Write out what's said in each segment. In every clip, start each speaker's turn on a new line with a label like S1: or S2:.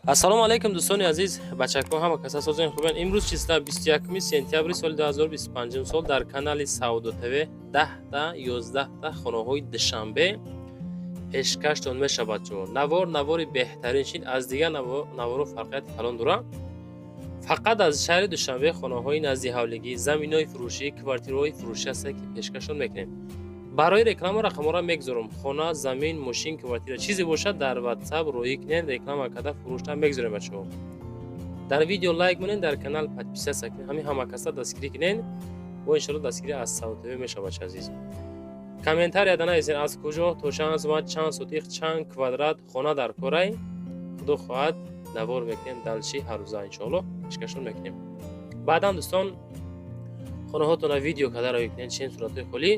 S1: Ассалому алайкум, дӯстони азиз, бачако, ҳама каса созен, хубен? Имрӯз числа 21 сентябри соли 2025 сол дар канали Савдо ТВ 10-та, 11-та хонаҳои Душанбе пешкаштон мешавад. Чо навор навори беҳтарин шид, аз дигар наворо фарқияти калон дора. Фақат аз шаҳри Душанбе хонаҳои назди ҳавлигӣ, заминҳои фурӯшӣ, квартираҳои фурӯшӣ ҳастанд, ки пешкашон мекунем. Барои реклама рақамҳоро мегузорам. Хона, замин, мошин, квартира, чизе бошад, дар Ватсап роҳӣ кунед, реклама карда фурӯшта мегузорем. Бачаҳо, дар видео лайк монед, дар канал подписаться кунед, ҳамин ҳама каса дастгирӣ кунед. Бо иншоалло дастгирӣ аз Савдо ТВ мешавад. Бача азиз, комментарияда нависед, аз куҷо, то чанд сомат, чанд сотих, чанд квадрат хона дар корай. Худо хоҳад, навор мекунем дальше, ҳаррӯза иншоалло пешкашон мекунем. Баъдан, дӯстон, хонаҳотона видео карда роҳӣ кунед, чен суратҳои холӣ,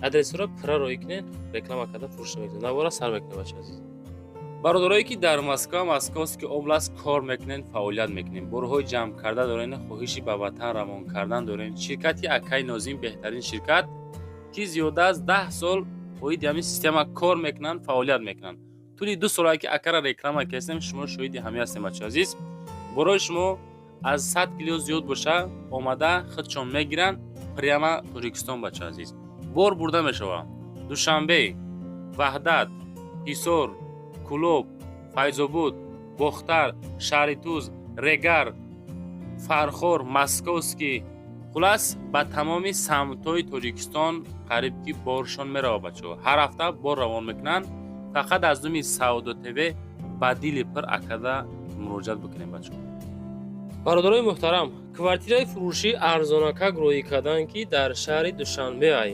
S1: адресҳоро пурра роҳӣ кунед, реклама карда фурӯш мекунем. Навора сар мекунем, бача азиз.
S2: Бародарое, ки дар Москва, Московский область кор мекунед, фаъолият мекунед, борҳои ҷамъ карда доред, хоҳиши ба ватан равон кардан доред, ширкати акаи Нозим беҳтарин ширкат, ки зиёда аз 10 сол оиди ҳамин система кор мекунанд, фаъолият мекунанд. Тӯли 2 солае, ки акара реклама кардем, шумо шоҳиди ҳамин ҳастем. Бача азиз, борои шумо аз 100 кило зиёд боша, омада худшон мегиранд прямо Тоҷикистон. Бача азиз, бор бурда мешавад Душанбе, Ваҳдат, Ҳисор, Кӯлоб, Файзобод, Бохтар, шаҳри Туз, Регар, Фархор, Московский, хулас, ба тамоми самтҳои Тоҷикистон қариб ки боршон меравад. Бачаҳо ҳар ҳафта бор равон мекунанд. Фақат аз номи Савдо ТВ ба дили пир акада муроҷиат бикунем, бачаҳо.
S1: Бародарои муҳтарам, квартираи фурӯшӣ арзонакак роҳӣ карданд, ки дар шаҳри Душанбе ай.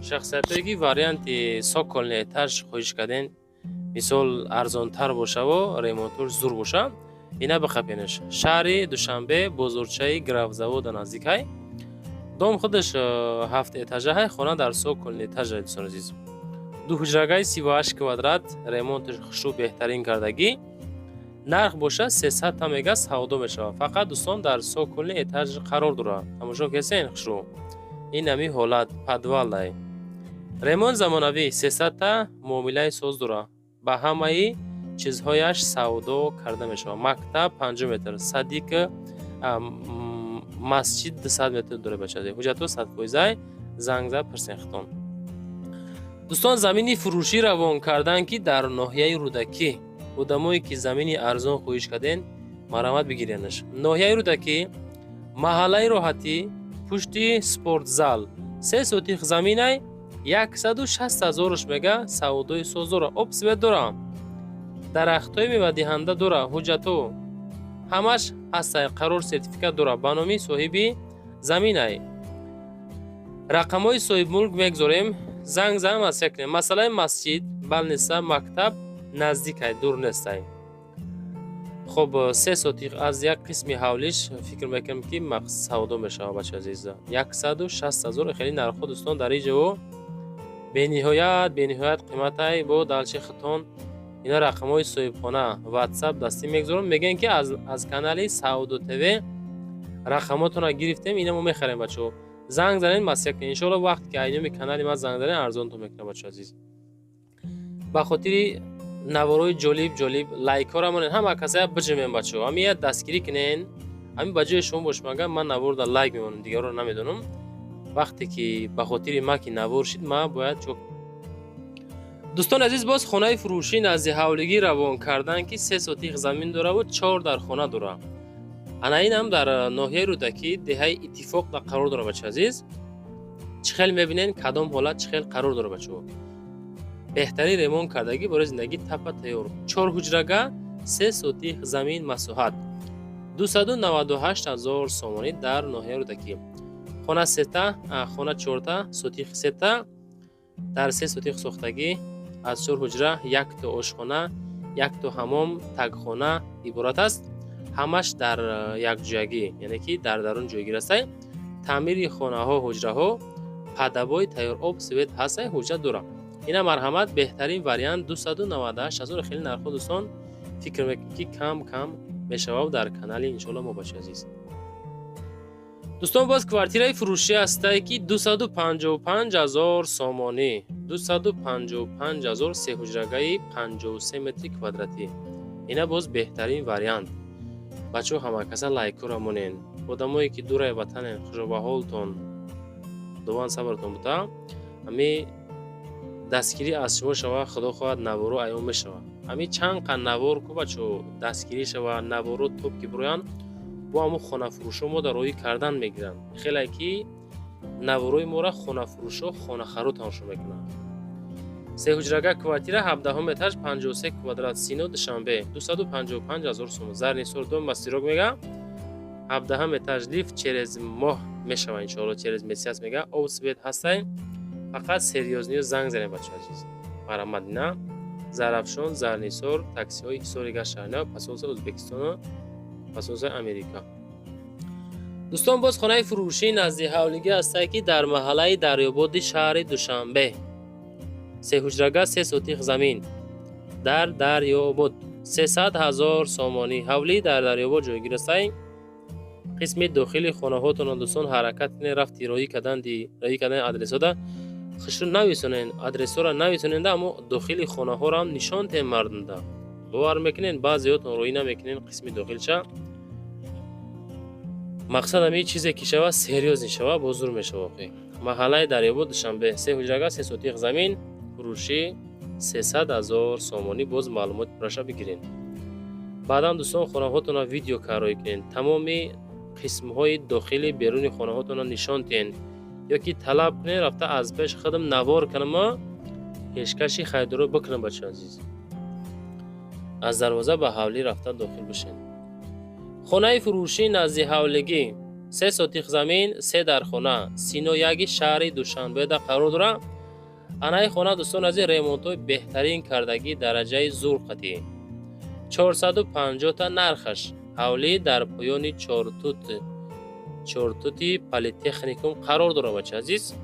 S1: Шахсиятое, ки варианти цокольный этаж хоҳиш кардем, мисол, арзонтар бошаву ремонтош зур боша, ина бихапенаш. Шаҳри Душанбе, бозорчаи Графзавода наздикай. Дом худаш ҳафт этажаҳай, хона дар цокольный этажа. Дӯстони азиз, дуҳуҷрагаи 38 квадрат, ремонташ хушрӯ, беҳтарин кардагӣ. Нарх боша 300 та мега, савдо мешавад. Фақат, дӯстон, дар цокольный этаж қарор дорад. Тамошо кесен, хушрӯ, ин ҳами ҳолат, подвалай, ремонт замонавӣ, 300 та муомилаи соз дорад, ба ҳамаи чизҳояш савдо карда мешавад. Мактаб 50 метр, садик, масҷид 200 метр дорад. Бача, ҳуҷҷатҳо 100 фоизай, занг зад пирсен хитон. Дӯстон, замини фурӯшӣ равон карданд, ки дар ноҳияи Рӯдакӣ. Одамое, ки замини арзон хоҳиш карден, марҳамат, бигиренаш. Ноҳияи Рӯдакӣ, маҳаллаи Роҳатӣ, пушти спортзал, 3 сотих заминай, 160 ҳазоруш мега, савдои соз дора, об, свет дора, дарахтҳои мевадиҳанда дора, ҳуҷҷатҳо ҳамаш ҳастай, қарор, сертификат дора, ба номи соҳиби заминай. Рақамҳои соҳибмулк мегузорем, занг зан, маслиҳат кунем. Масъалаи масҷид, больница, мактаб наздикай, дур нестай. Хоб, 3 сотих аз як қисми ҳавлиш, фикр мекунам, ки савдо мешавад. Бача азиз, 160 ҳазор. Хеле нархҳо, дӯстон, дар иҷо бениҳоят, бениҳоят қиматай. Бо дальше хитон ина рақамҳои соҳибхона, Ватсап дастӣ мегузорам. Мегӯянд, ки аз канали Савдо ТВ рақамотонро гирифтем, ина мо мехарем. Бачаҳо, занг занед, маслиҳат кунед. Иншоалло, вақте ки айноми канали ман занг занед, арзонтон мекунам. Бача азиз, ба хотири наворои ҷолиб ҷолиб лайкҳоро монед, ҳама касая биҷумем. Бачаҳо, ҳамин як дастгирӣ кунен. Ҳамин ба ҷои шумо бошам, агар ман наворда лайк мемонам, дигарро намедонам. Вақте ки ба хотири ма ки навор шид, ман бояд чо. Дӯстони азиз, боз хонаи фурӯшӣ назди ҳавлигӣ равон карданд, ки 3 сотих замин дораву чор дар хона дорад. Ана инам дар ноҳияи Рӯдакӣ, деҳаи Иттифоқ қарор дорад. Бача азиз, чӣ хел мебинед, кадом ҳолат, чӣ хел қарор дорад? Бачаҳо, беҳтарин ремонт кардагӣ, барои зиндагӣ тапа тайёр. Чор ҳуҷрага, 3 сотих замин, масоҳат 298 ҳазор сомонӣ, дар ноҳияи Рӯдакӣ. Хона сета, хона чорта, сотих сета, дар 3 сотих сохтагӣ, аз чор ҳуҷра, якто ошхона, якто ҳамом, тагхона иборат аст. Ҳамаш дар якҷоягӣ, яъне ки дар дарун ҷойгир астай. Таъмири хонаҳо, ҳуҷраҳо падабои тайёр, об, свет ҳастай, ҳуҷҷат дорам. Ина марҳамат, беҳтарин вариант, 298 ҳазор. Хеле нархҳо, дӯстон, фикр мекунем, ки кам кам мешавад дар канали иншоалло мо. Бачи азиз, дӯстон, боз квартираи фурӯшӣ ҳастае, ки 255 ҳазор сомонӣ, 255 ҳазор, сеҳуҷрагаи 53 метри квадратӣ. Ина боз беҳтарин вариант. Бачаҳо, ҳамакаса лайкора монен. Одамое ки дураи ватанен, хушобаҳолтон, Худованд сабртон бута, ҳами дастгирӣ аз шумо шава, Худо хоҳад наворо аён мешава. Ҳами чанд қа навор ку бачаҳо дастгирӣ шава, наворо топ ки бироянд, бо ҳамун хонафурӯшо мо дар роҳӣ кардан мегиранд. Хеле ки наворои моро хонафурӯшо хонахаро тамошо мекунанд. Се ҳуҷрага квартира 17 этаж 53 квадрат, Сино, Душанбе, 255 ҳазор сомон. Зарнисор дом мастерок мега, 17 этаж, лифт через моҳ мешава иншоалло, через месяц мега, об свет ҳастай. Фақат серьёзный занг занед, бачаҳо азиз. Марҳамат, ина Зарафшон, Зарнисор, таксиҳои Ҳисори гаштаина, посольство Ӯзбекистону посольство Америка. Дӯстон, боз хонаи фурӯшии назди ҳавлигӣ ҳастае, ки дар маҳаллаи Дарёбоди шаҳри Душанбе. Се ҳуҷрага, 3 сотих замин дар Дарёбод, 300 ҳазор сомонӣ. Ҳавлӣ дар Дарёбод ҷойгир астай. Қисми дохили хонаҳотонро, дӯстон, ҳаракат кунед, рафти роҳӣ кардани роҳӣ кардани адресҳода хушрӯ нависонен, адресҳоро нависоненда, аммо дохили хонаҳоро ҳам нишон тем мардумда. Бовар мекунен, баъзеҳотон роҳӣ намекунен қисми дохилша. Мақсад ҳами чизе ки шава, серьёзный шава, боз зур мешава охи. Маҳаллаи Дарёбод, Душанбе, се ҳуҷрага, 3 сотих замин, фурӯшӣ 300 ҳазор сомонӣ. Боз маълумоти пурраша бигирен. Баъдан, дӯстон, хонаҳотонро видео карроҳӣ кунед, тамоми қисмҳои дохили беруни хонаҳотонро нишон диҳен ё ки талаб кунед, рафта аз пеш худам навор кунама, пешкаши харидоро бикунам. Бачаҳо азиз, аз дарвоза ба ҳавлӣ рафта дохил бишед. Хонаи фурӯшии назди ҳавлигӣ, 3 сотих замин, се дархона, Сино яги шаҳри Душанбеда қарор дорад. Анаи хона, дӯстон азиз, ремонтҳои беҳтарин кардагӣ, дараҷаи зур қатӣ, 450 та нархаш. Ҳавлӣ дар поёни чортути политехникум қарор дорад. Бача азиз,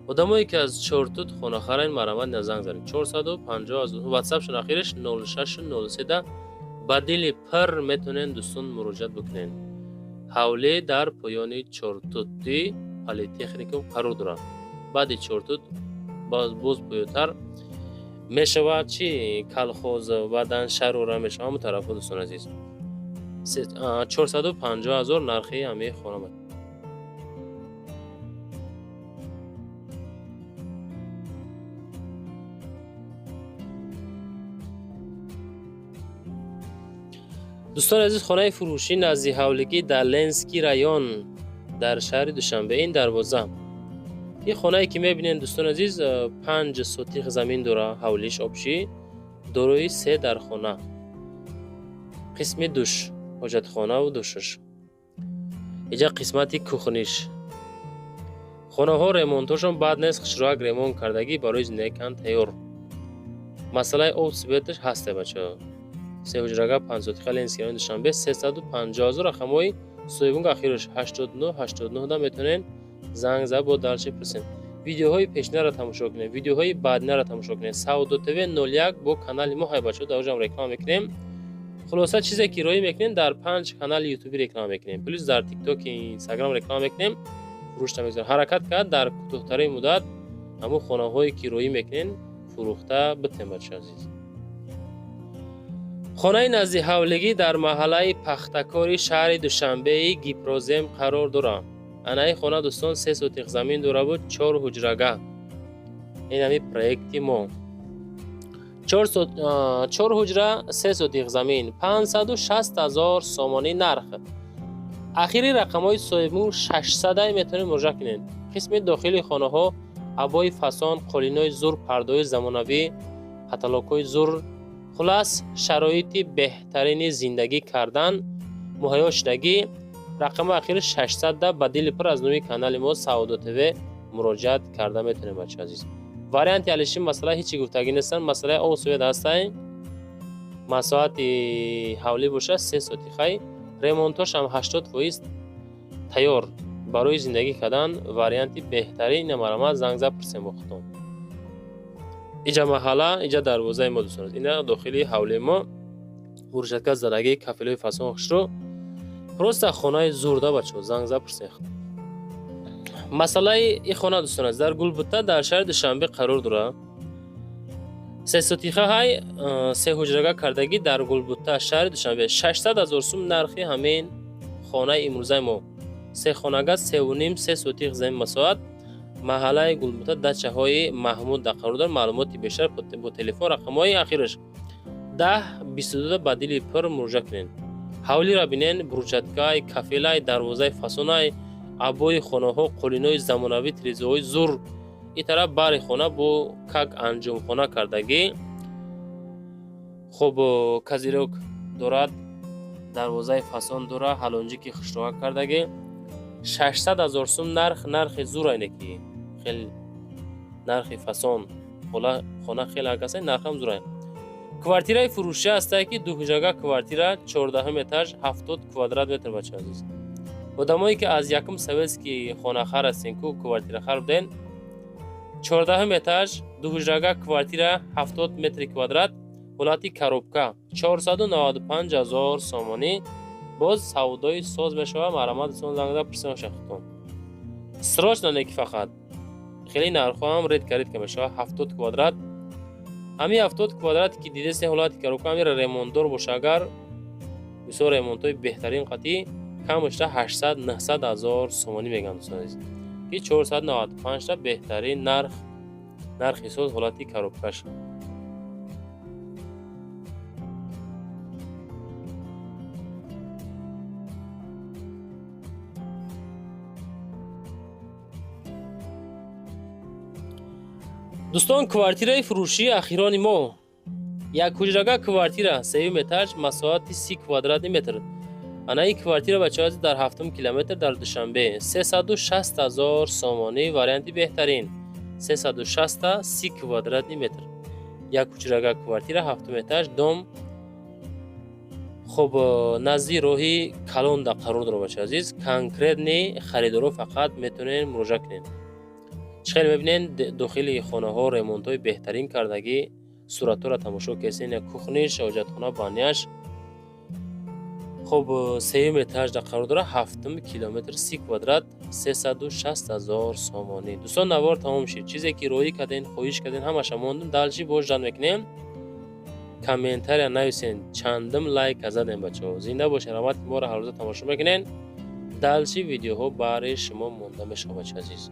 S1: одамое ки аз Чортут хонахарен, марҳамат, занг занед. 450 ватсапшон ахираш 0603 да ба дили пир метавонед, дӯстон, муроҷиат бикунед. Ҳавлӣ дар поёни чортути политехникум қарор дорад. Баъди Чортут боз поётар мешавад чи Колхоз, баъдан Шарора мешавад, ҳамон тарафҳо, дӯстон азиз. 450 ҳазор нархи ҳамаи хона. Дӯстони азиз, хонаи фурӯшӣ назди ҳавлигӣ дар Ленинский район дар шаҳри Душанбе. Ин дарвоза, ин хонае ки мебинем, дӯстони азиз, 5 сотих замин дора, ҳавлиш общий дорои се дархона, қисми душ, ҳоҷатхонаву душаш, иҷа қисмати кухниш. Хонаҳо ремонтошон бад нест, хушроак ремонт кардагӣ, барои зиндагӣ кардан тайёр. Масъалаи об светаш ҳасте, бачаҳо. Се ҳуҷрага, 5 сотиха, Ленинский район, Душанбе, 350 ҳазор. Рақамҳои соҳибунг ахираш 89 89 да метавонед занг зад, бо дальше пурсед. Видеоҳои пешинаро тамошо кунед, видеоҳои баъдинаро тамошо кунед. Савдо ТВ 01 бо канали мо ҳай, бачаҳо, дар оҷам реклама мекунем. Хулоса, чизе ки роҳӣ мекунем, дар панҷ канали ютуби реклама мекунем, плюс дар Тикток, Инстаграм реклама мекунем, фурӯшта мегузорем. Ҳаракат кард, дар кӯтоҳтарин муддат ҳамун хонаҳое ки роҳӣ мекунем, фурӯхта битем, бачаҳо азиз. Хонаи назди ҳавлигӣ дар маҳаллаи Пахтакори шаҳри Душанбеи Гипрозем қарор дорад. Анаи хона, дӯстон, 3 сотих замин дора буд, чор ҳуҷрага. Ин ҳами проекти мо. Чор ҳуҷра, 3 сотих замин, 560 ҳазор сомонӣ нарх. Ахири рақамҳои соҳибмулк 600, метавонед муроҷиат кунед. Қисми дохили хонаҳо обои фасон, қолинои зур, пардаҳои замонавӣ, потолокҳои зур, хулас, шароити беҳтарини зиндагӣ кардан муҳайё шудагӣ. Рақами ахири 600 да ба дили пур аз номи канали мо Савдо ТВ муроҷиат карда метавонед, бачаҳо азиз. Варианти алиши масъала ҳечи гуфтагӣ нестанд. Масъалаи об свет ҳастай. Масоҳати ҳавлӣ бошад 3 сотихай, ремонтошам 80% тайёр, барои зиндагӣ кардан варианти беҳтарин. Ина, марҳамат, занг зад, пурсем бо худтон. Иҷа маҳалла, иҷа дарвозаи мо, дӯстон, ина дохили ҳавлии мо, решётка задагӣ, кафелҳои фасон, хушрӯ, просто хонаи зурда. Бачаҳо, занг зад, пурсем. Масъалаи ин хона, дӯстон, аст, дар Гулбута дар шаҳри Душанбе қарор дорад. Се сотиха ҳай, се ҳуҷрага кардагӣ дар Гулбута, шаҳри Душанбе. 600 ҳазор сум нархи ҳамин хонаи имрӯзаи мо. Се хонага, 3,5, се сотих замин масоҳат, маҳаллаи Гулбута, дачаҳои Маҳмуд дар қарор дорад. Маълумоти бештар бо телефон рақамҳои ахираш 10 22 ба дили пур муроҷиат кунед. Ҳавлиро бинен, брусчаткай, кафелай, дарвозаи фасонай, абои хонаҳо, қолинои замонавӣ, тирезаҳои зур. Ин тараф бари хона бо как анҷомхона кардагӣ. Хуб, козырёк дорад, дарвозаи фасон дора, ҳалонҷики хушроа кардагӣ. 600 ҳазор сум нарх, нархи зур айне ки хел нархи фасон. Хона хеле акаса, нархам зурай. Квартираи фурӯшӣ ҳастае ки дуҳуҷрага квартира, 14-ум этаж, 70 квадрат метр. Бача азиз, одамое ки аз якум советский хонахар ҳастен ку, квартирахар буден, 14-ум этаж, дуҳуҷрага квартира, 70 метри квадрат, ҳолати коробка, 495 ҳазор сомонӣ. Боз савдои соз мешавад. Марҳамат, дӯстон, занг зада пурсидан шахтон срочно, не ки фақат хеле нархҳо ҳам редко редко мешавад. 70 квадрат, ҳамин 70 квадрат ки дидесте, ҳолати коробка, ҳамира ремонтдор боша, агар бисёр ремонтҳои беҳтарин қатъӣ, камашта 800 900 ҳазор сомонӣ мегӯянд, дӯстон азиз, ки 495 та беҳтарин нарх, нархи соз, ҳолати коробкаш. Дӯстон, квартираи фурӯшии ахирони мо, як ҳуҷрага квартира, сеюм этаж, масоҳати 30 квадратный метр. Ана ин квартира, бачаҳо, дар ҳафтум километр дар Душанбе, 360 ҳазор сомонӣ. Варианти беҳтарин, 360, 30 квадратный метр, як ҳуҷрага квартира, ҳафтум этаж, дом. Хуб, назди роҳи калонда қарор дорад. Бачаҳо азиз, конкретный харидоро фақат метавонед муроҷиат кунед. Чӣ хеле мебинед, дохили хонаҳо ремонтҳои беҳтарин кардагӣ. Суратҳоро тамошо кесен, як кухниш, ҳоҷатхона, баняш. Хуб, сеюм этажда қарор дорад, ҳафтум километр, 30 квадрат, 360 ҳазор сомонӣ. Дӯстон, навор тамом шид. Чизе ки роҳӣ кардем, хоҳиш кардем, ҳамаша мондем. Дальше боз ждать мекунем. Комментария нависен, чандум лайка задем. Бачаҳо, зинда бошед, раҳмат, ки моро ҳаррӯза тамошо мекунед. Дальше видеоҳо баҳри шумо монда мешавад, бачаҳо азиз.